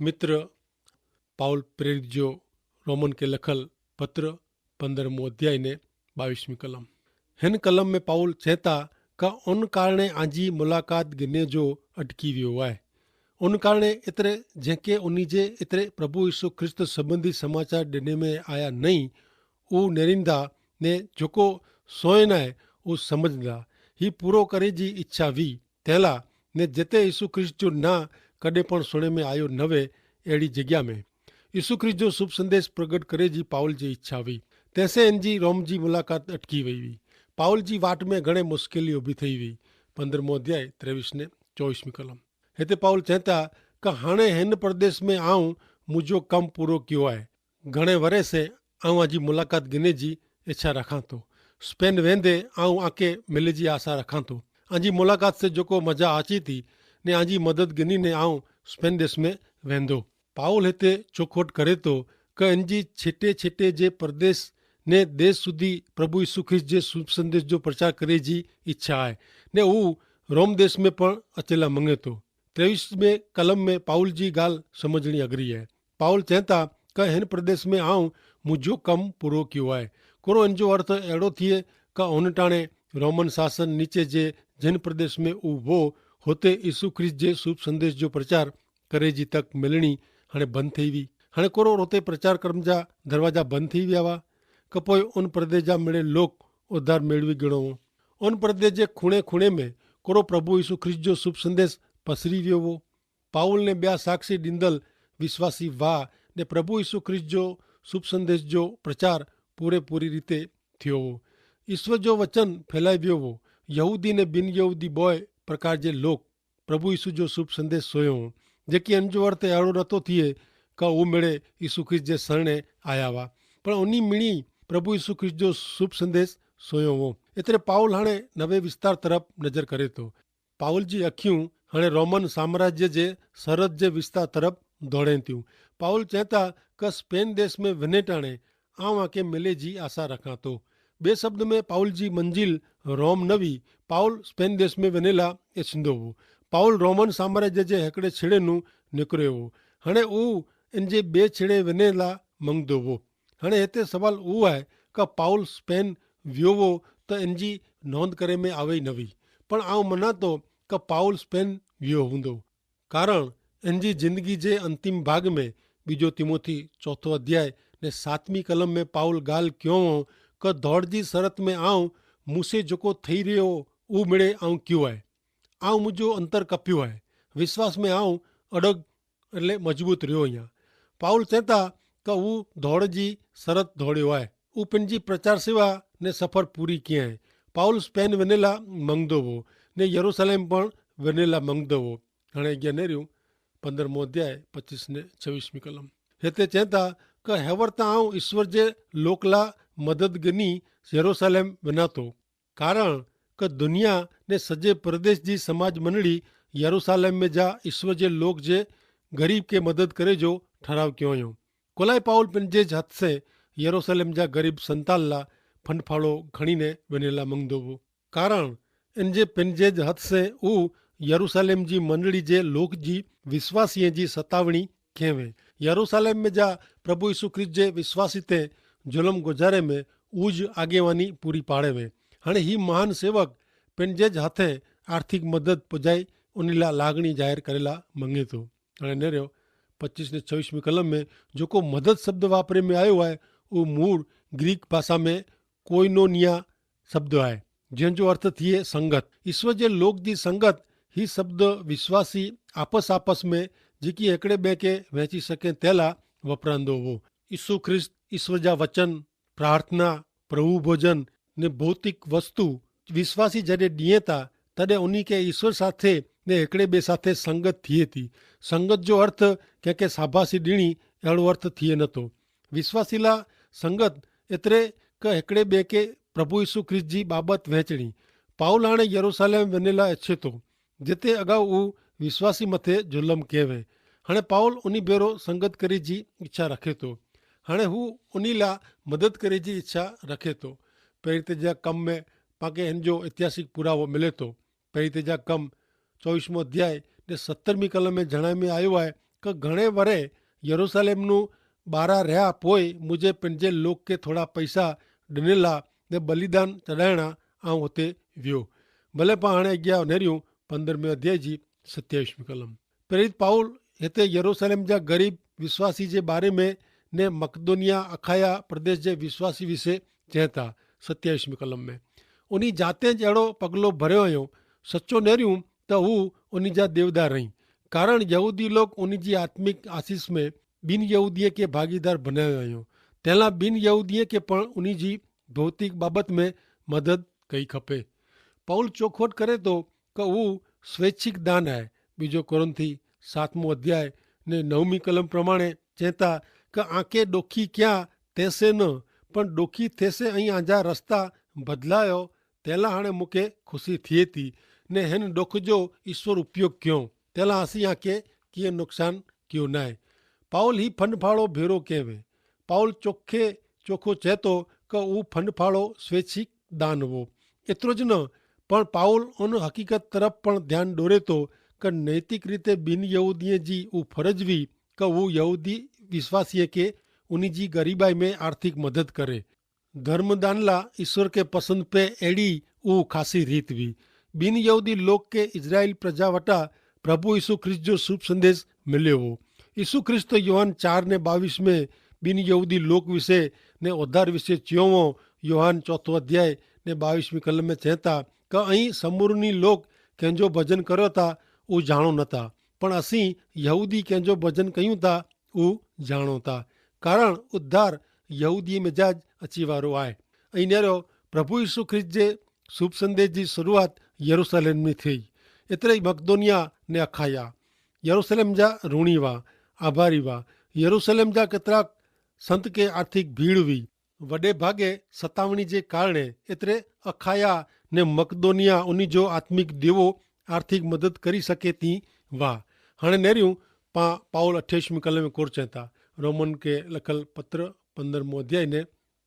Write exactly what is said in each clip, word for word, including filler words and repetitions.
મિત્ર, પાઉલ પ્રેરિત જો રોમન કે લખલ પત્ર પંદ્રહ મું અધ્યાય ને બાવીસ મી કલમ. હેન કલમ મેં પાઉલ ચેતા કા ઉન કારણે આજી મુલાકાત ગિને જો અટકી વ્યો આય. ઉન કારણે એતરે જેંકે ઉની જે એતરે પ્રભુ ઈસુ ખ્રિસ્ત સંબંધી સમાચાર દેને મેં આયા નહીં, ઉ નેરિંદા ને જોકો સોયનાય ઉ સમજદા હી પૂરો કરે જી ઇચ્છા વી તેલા, ને જેતે ઈસુ ખ્રિસ્ત જો ના કદે પણ સુણે મેં આયો નવે એડી જગ્યા મેં ઈસુ ખ્રિસ્ત જો શુભ સંદેશ પ્રગટ કરે જી પાઉલ જી ઇચ્છા વી. તેસે એન જી રોમ જી મુલાકાત અટકી વઈ વી. પાઉલ જી વાટ મેં ઘણે મુશ્કેલી ઉભી થઈ વી. પંદ્રહ મું અધ્યાય ત્રેવીસ ને ચોવીસ મી કલમ. હેતે પાઉલ ચેતા કે હાણે હેન પ્રદેશ મેં આઉં મુજો કમ પૂરો કિયો આય. ઘણે વરે સે આઉં આજી મુલાકાત ગિને જી ઇચ્છા રખાં તો. સ્પેન વેંદે આઉં આકે મિલે જી આશા રખાં તો. આજી મુલાકાત સે જોકો મજા આચી તી ને આજી મદદ ગિની ને આઉં સ્પેન દેશ મેં વેંદો. પાઉલ હેતે ચોખોટ કરે તો કે એન જી છેટે છેટે જે પ્રદેશ ને દેશ સુધી પ્રભુ ઈસુ ખ્રિસ્ત જે શુભ સંદેશ જો પ્રચાર કરે જી ઇચ્છા આય. ને ઉ રોમ દેશ મેં પણ અચેલા મંગે તો. ત્રેવીસ મેં કલમ મેં પાઉલ જી ગાલ સમઝણી અગરી હૈ. પાઉલ ચેતા કે હેન પ્રદેશ મેં આઉં મુજો કમ પૂરો કિયો આય. કોરો એન જો અર્થ એડો થિયે કે ઉન ટાણે રોમન શાસન નીચે જે જેન પ્રદેશ મેં ઉ વો હોતે ઈસુ ખ્રિસ્ત જે શુભ સંદેશ જો પ્રચાર કરે જી તક મિલણી હણે બંધ થઈ વી. હણે કોરો રોતે પ્રચાર કર્મ જા દરવાજા બંધ થઈ વ્યાવા? કપોય ઉન પ્રદેશ જા મેળે લોક ઉધાર મેળવી ગણો વો. ઉન પ્રદેશ જે ખૂણે ખૂણે મેં કોરો પ્રભુ ઈસુ ખ્રિસ્ત જો શુભ સંદેશ પસરી વ્યો વો. પાઉલ ને બ્યા સાક્ષી ડિંદલ વિશ્વાસી વાહ ને પ્રભુ ઈસુ ખ્રિસ્ત જો શુભ સંદેશ જો પ્રચાર પૂરેપૂરી રીતે થયો વો. ઈસ્વર જો વચન ફેલાઈ વ્યો વો. યહૂદી ને બિનયહૂદી બોય પ્રકાર જે લોક પ્રભુ ઈસુ જો શુભ સંદેશ સોયો વો. જેકી અનજો અર્થ એડો નતો થિયે કા ઉમેડે ઈસુ ખ્રિસ્ત જે સરણે આયા વા, પણ ઉની મિણી પ્રભુ ઈસુ ખ્રિસ્ત જો શુભ સંદેશ સોયો વો. એતરે પાઉલ હાણે નવે વિસ્તાર તરફ નજર કરે તો. પાઉલ જી અખ્યું હણે રોમન સામ્રાજ્ય જે સરહદ જે વિસ્તાર તરફ ધોડે થયું. પાઉલ ચેતા કે સ્પેન દેશ મેં વને ટાણે આઉં આકે મિલે જી આશા રખાં તો. બે શબ્દ મેં પાઉલ જી મંજિલ રોમ નવી. પાઉલ સ્પેન દેશ મેં વનેલા એ સિંધો વો. પાઉલ રોમન સામ્રાજ્ય જે હેકડ઼ે છેડ઼ે નું નેકરે વો. હણે ઉ એન જે બે છેડ઼ે વનેલા મંગદો વો. હણે હેતે સવાલ ઉ આય કે પાઉલ સ્પેન વ્યો વો તો એન જી નોંધ કરે મેં આવે નવી. પણ આઉં મનાતો કે પાઉલ સ્પેન વ્યો હુંદો. કારણ એન જી જિંદગી જે અંતિમ ભાગ મેં બીજો તિમોથી ચોથો અધ્યાય ને સાતમી કલમ મેં પાઉલ ગાલ ક્યો વો કે ધોડ જી સરત મેં આઉં મુસે જોકો થઈ રહ્યો ઉ મેળે આઉં ક્યો આય. આઉં મુજો અંતર કપ્યો આય. વિશ્વાસ મેં આઉં અડગ એટલે મજબૂત રહ્યો અહિયા. પાઉલ ચેતા કે ઉ ધોડ જી સરત ધોડ્યો આય. ઉપને જી પ્રચાર સેવા ને સફર પૂરી કિયા હૈ. પાઉલ સ્પેન વેનેલા મંગદો વો ને યરુસાલેમ પણ વેનેલા મંગદો વો. હણે અગિયા નેર્યું પંદ્રહ મોં અધ્યાય પચ્ચીસ ને છવીસ મી કલમ. હેતે ચેતા કે હેવર તા આઉં ઈસ્વર જે લોકલા મદદ ગની યરુસાલેમ વેનાતો. કારણ કે દુનિયા ને સજે પ્રદેશ જી સમાજ મંડળી યરુસાલેમ મેં જા ઈસ્વર જે લોક જે ગરીબ કે મદદ કરે જો ઠરાવ ક્યો યો. કોલાઈ પાઉલ પેનજે જ હત સે યરુસાલેમ જા ગરીબ સંતાનલા ફંડફાળો ઘણીને વેનેલા મંગદો વો. કારણ એનજે પેનજે જ હત સે ઉ યરુસાલેમ જી મંડળી જે લોક જી વિશ્વાસીએ જી સતાવણી કહેવે. યરુસાલેમ મેં જા પ્રભુ ઈસુ ખ્રિસ્ત જે વિશ્વાસી તે જુલમ ગુજારે મેં ઉજ આગેવાની પૂરી પાડે વે. હણે હી મહાન સેવક પેનજે જ હતે આર્થિક મદદ પજાઈ ઉનીલા લાગણી જાહેર કરેલા મંગેતો. અને નેર્યો પચ્ચીસ ને છવીસ મી કલમ મેં જોકો મદદ શબ્દ વાપરે મેં આયો હૈ ઉહ મૂળ ગ્રીક ભાષા મેં કોઈનોનિયા શબ્દ હૈ, જેન જો અર્થ થિયે સંગત. ઈસ્વર જે લોક જી સંગત હી શબ્દ વિશ્વાસી આપસ આપસ મેં જેકી એકડે બે કે વહેંચી શકે તેલા વપરાંદો હો. ઈસુ ખ્રિસ્ત ઈસ્વર જા વચન, પ્રાર્થના, પ્રભુ ભોજન ને ભૌતિક વસ્તુ વિશ્વાસી જડે દિયે તા તદે ઉની કે ઈસ્વર સાથે ને હેકડ઼ે બે સાથે સંગત થિયે તી. સંગત જો અર્થ કે કે સાભાસી દિણી એડો અર્થ થિયે નતો. વિશ્વાસીલા સંગત એતરે કે હેકડ઼ે બે કે પ્રભુ ઈસુ ખ્રિસ્ત જી બાબત વહેંચણી. પાઉલ હાણે યરુસાલેમ વેનેલા એચ્છે તો જેતે અગાઉ ઉ વિશ્વાસી મતે જુલમ કહેવે. હણે પાઉલ ઉની ભેરો સંગત કરી જી ઇચ્છા રખે તો. હણે હુ ઉની લા મદદ કરી જી ઇચ્છા રખે તો. પહેરી તે જા કમ મેં પાંકે હેન જો ઐતિહાસિક પુરાવો મિલે તો. પહેરી તે જા કમ ચોવીસ મો અધ્યાય ને સત્તર મી કલમ મેં જણાય મેં આયો હૈ કે ઘણે વરે યરૂસાલેમનું બારા રહ્યા પોય મુઝે પનજે લોક કે થોડા પૈસા ડનેલા ને બલિદાન ચડાયણા આઉં હોતે વ્યો. ભલે પા હણે અગિયા નેર્યું પંદ્રહ મેં અધ્યાય જી સત્યાવિશ મી કલમ. પ્રેરિત પાઉલ હેતે યરૂસાલેમ જા ગરીબ વિશ્વાસી જે બારે મેં ને મકદોનિયા અખાયા પ્રદેશ જે વિશ્વાસી વિશે ચેતા સત્યાવિશ મી કલમ મેં ઉની જાતે જ એડો પગલો ભર્યો અયો. સચો નેર્યું તો ઉહ ઉની જા દેવદાર રહી. કારણ યહૂદી લોક ઉની જી આત્મિક આશીસ મેં બિનયહૂદીએ કે ભાગીદાર ભનાયો અયો. તેલા બિનયહૂદીએ કે પણ ઉની જી ભૌતિક બાબત મેં મદદ કઈ ખપે. પાઉલ ચોખવટ કરે તો કે ઉહ સ્વૈચ્છિક દાન આય. બીજો કોરિંથી સાતમો અધ્યાય ને નવમી કલમ પ્રમાણે ચેતા કે આંકે ડોખી ક્યાં તેસે ન પણ ડોખી થેસે અહીં આંજા રસ્તા બદલાયો. તેલા હાણે મુકે ખુશી થિયે તી ને હેન ડોખ જો ઈશ્વર ઉપયોગ ક્યો તેલા હસી આંકે કિયે નુકસાન કિયો નાય. પાઉલ હી ફંડફાળો ભેરો કહેવે. પાઉલ ચોખે ચોખો ચેતો કે ઉં ફંડફાળો સ્વૈચ્છિક દાન વો. એતરો જ ન પણ પાઉલ ઉન હકીકત તરફ પણ ધ્યાન ડોરે તો કે નૈતિક રીતે બિનયહૂદીએ જી ઉં ફરજ વી કે ઉં યહૂદી વિશ્વાસીએ કે ઉની જી ગરીબાઈ મેં આર્થિક મદદ કરે. ધર્મદાનલા ઈસર કે પસંદ પે એડી ઉહ ખાસી રીત વી. બિનયહૂદી લોક કે ઇઝરાયેલ પ્રજા વટા પ્રભુ ઈસુ ખ્રિસ્ત જો શુભ સંદેશ મિલ્યો વો. ઈસુ ખ્રિસ્ત યોહાન ચાર ને બાવીસ મેં બિનયહૂદી લોક વિશે ને ઓધાર વિશે ચ્યોવો. યોહાન ચોથો અધ્યાય ને બાવીસ મી કલમ મેં ચેતા કે અહીં સમૂર્ણી લોક કેંજો ભજન કર્યો તા ઉહ જાણો નતા. પણ અસી યહૂદી કેંજો ભજન કહ્યું તા ઉહ જાણો તા. કારણ ઉદ્ધાર યહૂદી મેં જા જ અચીવારો આય. અહીં નેરો પ્રભુ ઈસુ ખ્રિસ્ત જે શુભ સંદેશ જી શરૂઆત યરૂસલેમ મેં થઈ. એતરે મકદોનિયા ને અખાયા યરૂસલેમ જા રુણી વા આભારી વા. યરૂસલેમ જા કેતરા સંત કે આર્થિક ભીડ વી વડે ભાગે સતાવણી જે કારણે એતરે અખાયા ને મકદોનિયા ઉની જો આત્મિક દેવો આર્થિક મદદ કરી શકે તી. વાહ. હણે નેર્યું પા પાઉલ અઠ્યાઈસ મી કલમે કોર ચેતા રોમન કે લખલ પત્ર પંદર મોં અધ્યાય ને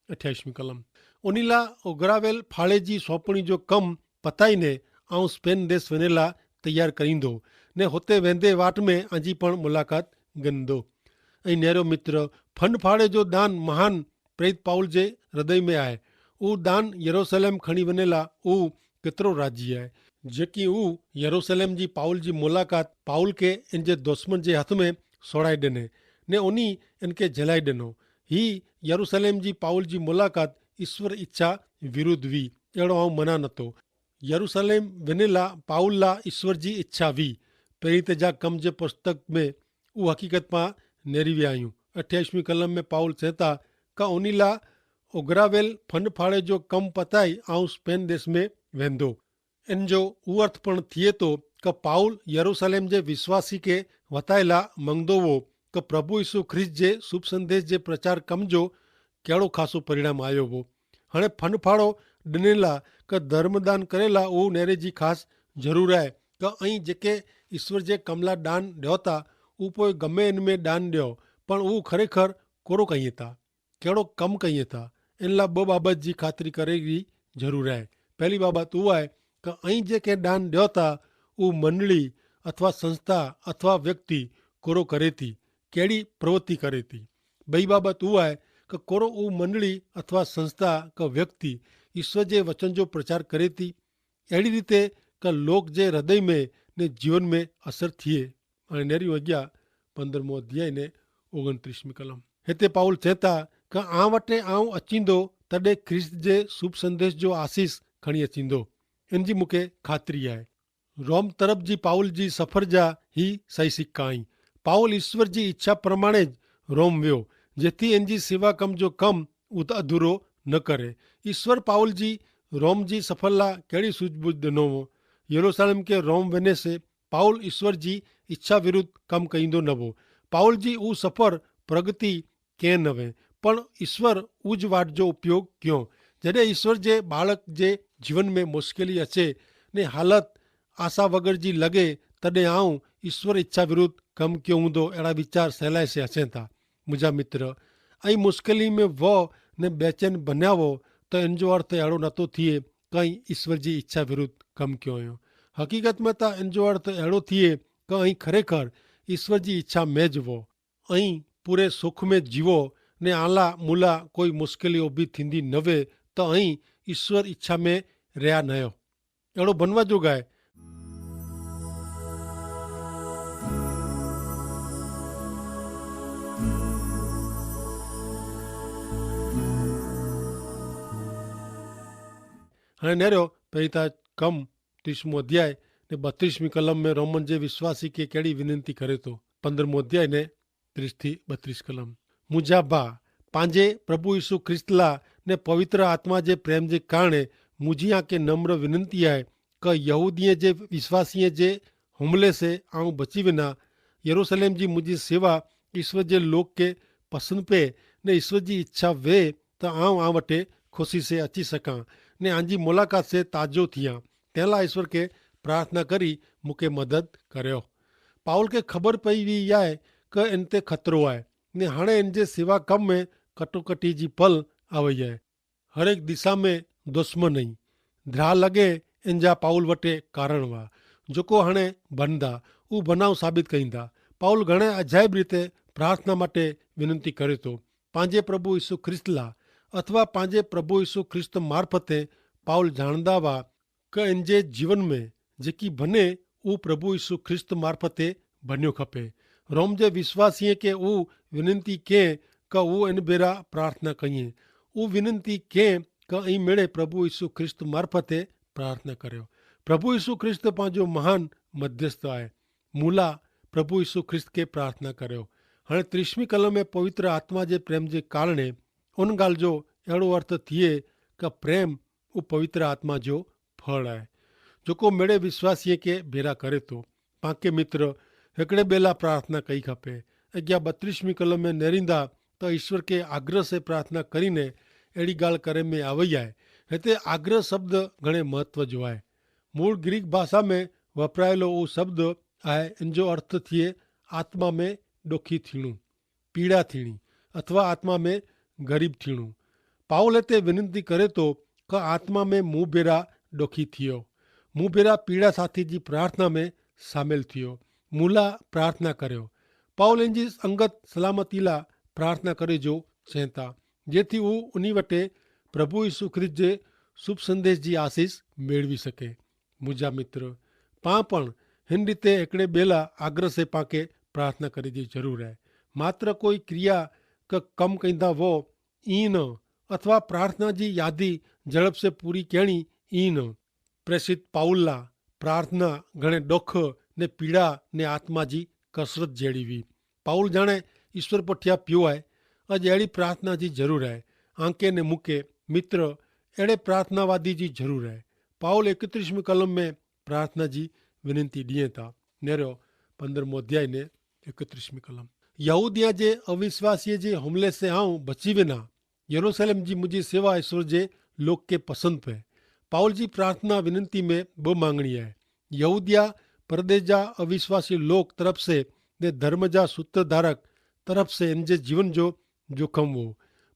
અઠ્યાઈસ મી કલમ ઉનીલા ઉગરાવેલ ફાળે જી સોંપણી જો કમ પતાઈ ને આઉં સ્પેન દેશ વેનેલા તૈયાર કરીંદો ને હોતે વેંદે વાટ મેં આજી પણ મુલાકાત ગન દો. અહીં નેરો મિત્ર ફંડ ફાળે જો દાન મહાન પ્રેરિત પાઉલ જે હૃદય મેં આય. ઉહ દાન યરૂસલેમ ખણી વનેલા ઉહ કેતરો રાજી આય. જેકી ઉહ યરૂસલેમ જી પાઉલ જી મુલાકાત પાઉલ કે એન જે દુશ્મન જે હાથ મેં સોડાઈ દેને ને ઉની એન કે જલાઈ દેનો. હી યરૂસલેમ જી પાઉલ જી મુલાકાત ઈસ્વર ઇચ્છા વિરુદ્ધ વી. એડો આઉં મના નતો. યરૂસલેમ વેનેલા પાઉલ લા ઈસ્વર જી ઇચ્છા વી. પેરી તે જા કમ જે પુસ્તક મેં ઉહ હકીકત પા નેરી વ્યા આયું. અઠ્યાઈસ મી કલમ મેં પાઉલ ચેતા કા ઉની લા ઉગરાવેલ ફંડ ફાળે જો કમ પતાઈ આઉં સ્પેન દેશ મેં વેંદો. એન જો ઉવર્થ પણ થિયે તો કે પાઉલ યરૂસલેમ જે વિશ્વાસી કે વતાયેલા મંગદો વો કે પ્રભુ ઈસુ ખ્રિસ્ત જે શુભ સંદેશ જે પ્રચાર કમ જો કેડો ખાસો પરિણામ આયો વો. હણે ફંડ ફાળો ડનેલા કે ધર્મદાન કરેલા ઉહ નેરે જી ખાસ જરૂર આય. કે અહીં જેકે ઈસ્વર જે કમલા દાન ડ્યોતા ઉપોય ગમે એન મેં દાન ડ્યો પણ ઉહ ખરેખર કોરો કહિયે તા કેડો કમ કહિયે તા એનલા બહ બાબત જી ખાતરી કરે જી જરૂર આય. પહેલી બાબત ઉહ આય કે અહીં જેકે દાન ડ્યોતા ઉહ મંડળી અથવા સંસ્થા અથવા વ્યક્તિ કોરો કરે તી કેડી પ્રવૃત્તિ કરે તી. બહી બાબત ઉહ આય કે કોરો ઉહ મંડળી અથવા સંસ્થા કે વ્યક્તિ ઈસ્વર જે વચન જો પ્રચાર કરે તી એડી રીતે કે લોક જે હૃદય મેં ને જીવન મેં અસર થિયે. અને નેરી વગ્યા પંદ્રહ મોં અધ્યાય ને ઓગણત્રીસ મી કલમ હેતા પાઉલ ચેતા કે આ વટે આઉં અચીંદો તદે ખ્રિસ્ત જે શુભ સંદેશ જો આશીસ ખણી અચીંદો. એન જી મુકે ખાતરી આય. રોમ તરફ જી પાઉલ જી સફર જા હી સહી સિક્કા અહીં. પાઉલ ઈસ્વર જી ઇચ્છા પ્રમાણે જ રોમ વ્યો જેથી એન જી સેવા કમ જો કમ ઉત અધૂરો ન કરે. ઈસ્વર પાઉલ જી રોમ જી સફર લા કહેડી સૂઝબૂઝ દનો વો? યરૂસાલેમ કે રોમ વેને સે પાઉલ ઈસ્વર જી ઇચ્છા વિરુદ્ધ કમ કઈંદો ન વો. પાઉલ જી ઉસફર પ્રગતિ કેહ નવે પણ ઈસ્વર ઉજ વાટ જો ઉપયોગ ક્યો. જડે ઈસ્વર જે બાળક જે જીવન મેં મુશ્કેલી હશે ને હાલત આશા વગર જી લગે તદે આઉં ઈસ્વર ઇચ્છા વિરુદ્ધ કમ ક્યો હૂંદો એડા વિચાર સહેલાઈ સે હશે થા. મુજા મિત્ર, અહીં મુશ્કેલી મેં વહ ને બેચેન ભન્યા વો તો એનજો અર્થ એડો નતો થિયે કે અહીં ઈસ્વર જી ઇચ્છા વિરુદ્ધ કમ ક્યો અયો. હકીકત મેં તા એનજો અર્થ એડો થિયે કે અહીં ખરેખર ઈસ્વર જી ઇચ્છા મેં જ વો. અહીં પૂરે સુખ મેં જીવો, ને આલા મુલા કોઈ મુશ્કેલી ઉભી થીંદી નવે, તો અહીં ઈસ્વર ઇચ્છા મેં રહ્યા નયો. એડો ભનવા જો ગાય. હણે નેરો, પહેતા કમ ત્રીસમો અધ્યાય ને બત્રીસમી કલમ મેં રોમન જે વિશ્વાસી કે કેડી વિનંતી કરે તો. પંદ્રહમો અધ્યાય ને ત્રીસ થી બત્રીસ કલમ. મુજા ભા, પાંજે પ્રભુ ઈસુ ખ્રિસ્તલા ને પવિત્ર આત્મા જે પ્રેમ જે કારણે મુજી આકે નમ્ર વિનંતી આય, કે યહૂદીએ જે વિશ્વાસીએ જે હુમલે સે આઉં બચી વેના. યરૂસલેમ જી મુજી સેવા ઈસ્વર જે લોક કે પસંદ પે, ને ઈસ્વર જી ઇચ્છા વે, તો આઉં આ વટે ખુશી સે અચી સકાં ને આજી મુલાકાત સે તાજો થિયા. તેલા ઈસ્વર કે પ્રાર્થના કરી મુકે મદદ કર્યો. પાઉલ કે ખબર પઈ વી આય કે એન તે ખતરો આય, ને હણે એન જે સેવા કમ મેં કટોકટી જી પલ આવે આય. હરેક દિશા મેં દુશ્મન નહીં ધ્રા લગે. એન જા પાઉલ વટે કારણ વા જોકો હણે ભનદા ઉં ભનાવ સાબિત કહીંદા. પાઉલ ઘણે અજાયબ રીતે પ્રાર્થના માટે વિનંતી કરે તો. પાંજે પ્રભુ ઈસુ ખ્રિસ્ત લા અથવા પાંજે પ્રભુ ઈસુ ખ્રિસ્ત મારફતે પાઉલ જાણદા વા કે એન જે જીવન મેં જેકી ભને ઉં પ્રભુ ઈસુ ખ્રિસ્ત મારફતે ભન્યો ખપે. રોમ જે વિશ્વાસીએ કે ઉં વિનંતી કે કે ઉં એન ભેરા પ્રાર્થના કહિએ. ઉં વિનંતી કે કે અહીં મેળે પ્રભુ ઈસુ ખ્રિસ્ત મારફતે પ્રાર્થના કર્યો. પ્રભુ ઈસુ ખ્રિસ્ત પાંજો મહાન મધ્યસ્થ આય. મુલા પ્રભુ ઈસુ ખ્રિસ્ત કે પ્રાર્થના કર્યો. હણે ત્રીસમી કલમે પવિત્ર આત્મા જે પ્રેમ જે કારણે ઉનગાલ જો એડો અર્થ થિયે કે પ્રેમ ઉપ પવિત્ર આત્મા જો ફળ આય. જોકો મેળે વિશ્વાસીએ કે ભેરા કરે તો પાંકે મિત્ર હેકડ઼ે બેલા પ્રાર્થના કઈ ખપે. અગિયા બત્રીસમી કલમે નેરીંદા તો ઈસ્વર કે આગ્રહ સે પ્રાર્થના કરીને એડી ગાલ કરે મેં આવય આય. હેતે આગ્રહ શબ્દ ઘણે મહત્વ જો આય. મૂળ ગ્રીક ભાષા મેં વપરાયેલો ઉં શબ્દ આય. એન જો અર્થ થિયે આત્મા મેં ડોખી થીણું, પીડા થીણી અથવા આત્મા મેં ગરીબ થીણું. પાઉલ હેતે વિનંતી કરે તો કે આત્મા મેં મુભેરા ડોખી થિયો, મુભેરા પીડા સાથે જી પ્રાર્થના મેં સામેલ થિયો. મુલા પ્રાર્થના કર્યો. પાઉલ એન જી અંગત સલામતી લા પ્રાર્થના કરે જો ચેંતા જેથી ઉં ઉની વટે પ્રભુ ઈસુ ખ્રિસ્ત જે શુભ સંદેશ જી આશીસ મેળવી શકે. મુજા મિત્ર, પાં પણ હિન રીતે હેકડ઼ે બેલા આગ્રહ સે પાંકે પ્રાર્થના કરે જી જરૂર હૈ. માત્ર કોઈ ક્રિયા કે કમ કઈંદા વો ઈ ન અથવા પ્રાર્થના જી યાદી ઝડપ સે પૂરી કહેણી ઈ ન. પ્રેસિત પાઉલ લા પ્રાર્થના ઘણે ડોખ ને પીડા ને આત્મા જી કસરત જેડી વી. પાઉલ જાણે ઈસ્વર પઠ્યા પ્યો આય. અજ એડી પ્રાર્થના જી જરૂર આય. આંકે ને મુકે મિત્ર એડે પ્રાર્થનાવાદી જી જરૂર આય. પાઉલ એકત્રીસમી કલમ મેં પ્રાર્થના જી વિનંતી દિયે તા. નેરો પંદ્રહમો અધ્યાય ને એકત્રીસમી કલમ. યહૂદિયા જે અવિશ્વાસીય જે હુમલે સે આઉં બચી વેના. યરૂસલેમ જી મુજી સેવા ઈસ્વર જે લોક કે પસંદ પૈ. પાઉલ જી પ્રાર્થના વિનંતી મેં બહ માંગણી આય. યહૂદિયા પરદેજા અવિશ્વાસી લોક તરફ સે ને ધર્મ જા સૂત્રધારક તરફ સે એન જે જીવન જો જોખમ વો.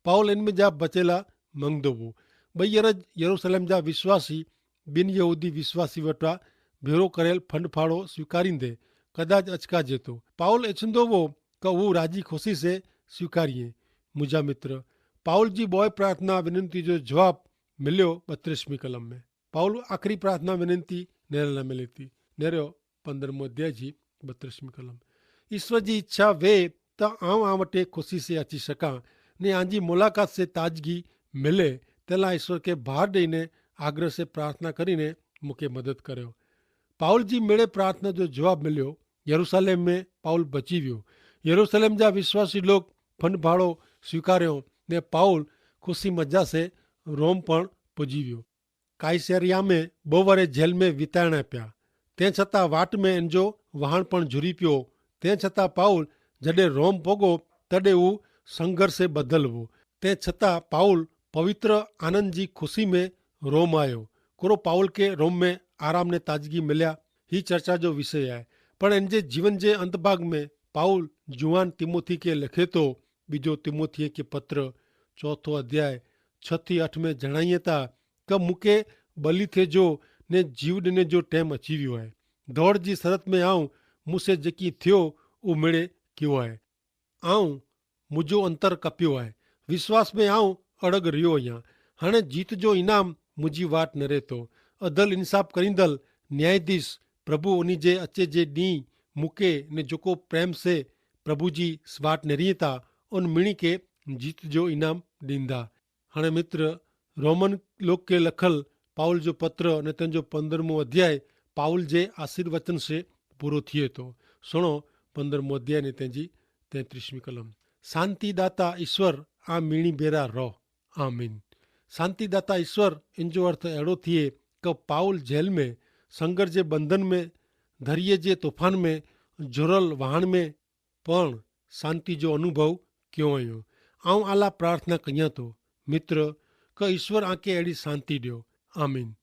પાઉલ એન મેં જા બચેલા મંગદો વો. બૈયર જ યરૂસલેમ જા વિશ્વાસી બિનયહૂદી વિશ્વાસી વટા ભેરો કરેલ ફંડફાળો સ્વીકારી દે. કદાચ અચકા જેતો પાઉલ એછંદો વો કે વુ રાજી ખુશી સે સ્વીકારી હૈ. મુજા મિત્ર, પાઉલ જી બોય પ્રાર્થના વિનંતી જો જવાબ મિલ્યો. બત્રીસમી કલમ મેં પાઉલ આખરી પ્રાર્થના વિનંતી નેરલ મેં લેતી. નેરો પંદ્રહમો અધ્યાય જી બત્રીસમી કલમ. ઈસ્વર જી ઇચ્છા વે તો આઉં આ વટે ખુશી સે અચી શકા ને આજી મુલાકાત સે તાજગી મિલે. તેલા ઈસ્વર કે ભાર દઈને આગ્રહ સે પ્રાર્થના કરીને મુકે મદદ કર્યો. પાઉલ જી મેળે પ્રાર્થના જો જવાબ મિલ્યો. યરૂસાલેમ મેં પાઉલ બચી વ્યો. યરૂસાલેમ જા વિશ્વાસી લોક ફંડફાળો સ્વીકાર્યો ને પાઉલ ખુશી મજા સે રોમ પણ પજી વ્યો. કાઈસેરિયા મેં બહુ વરે જેલ મેં વિતાયણા પ્યા. તે છતાં વાટ મેં એનજો વહાણ પણ જુરી પ્યો. તે છતાં પાઉલ જડે રોમ પોગો તદે ઉં સંઘર્ષે બદલવો. તે છતાં પાઉલ પવિત્ર આનંદ જી ખુશી મેં રોમ આયો. કોરો પાઉલ કે રોમ મેં આરામ ને તાજગી મિલ્યા હી ચર્ચા જો વિષય આય. પણ એનજે જીવન જે અંતભાગ મેં પાઉલ જુવાન તિમોથી કે લેખે તો. બીજો તિમોથી કે પત્ર ચોથો અધ્યાય છ થી અઠ મેં જણાયે તા કે મુકે બલી થે જો ને જીવ ડેને જો ટેમ અચીવ્યો હૈ. ધોડ જી સરત મેં આઉં મુસે જેકી થ્યો ઉમેડે કિયો આય. આઉં મુજો અંતર કપ્યો આય. વિશ્વાસ મેં આઉં અડગ રહ્યો અહિયા. હણે જીત જો ઇનામ મુજી વાટ નરેતો. અધલ ઇન્સાફ કરીંદલ ન્યાયાધીશ પ્રભુ ઉની જે અચ્છે જે દી મુકે ને જોકો પ્રેમ સે પ્રભુ જી વાટ નરિયે તા ઉન મિણી કે જીત જો ઇનામ દીંદા. હણે મિત્ર, રોમન લોકે લખલ પાઉલ જો પત્ર અને તેનજો પંદ્રહમો અધ્યાય પાઉલ જે આશીર્વચન સે પૂરો થિયે તો. સુણો, પંદ્રહમો અધ્યાય ને તેનજી તેત્રીસમી કલમ. શાંતિદાતા ઈશ્વર આ મિણી ભેરા રોહ. આમીન. શાંતિદાતા ઈશ્વર ઇનજો અર્થ એડો થિયે કે પાઉલ જેલ મેં સંગર જે બંધન મેં ધરિયે જે તોફાન મેં જોરલ વહાણ મેં પણ શાંતિ જો અનુભવ ક્યો અયો. આઉં આલા પ્રાર્થના કહિયા તો મિત્ર, કે ઈશ્વર આકે એડી શાંતિ દ્યો. આમીન.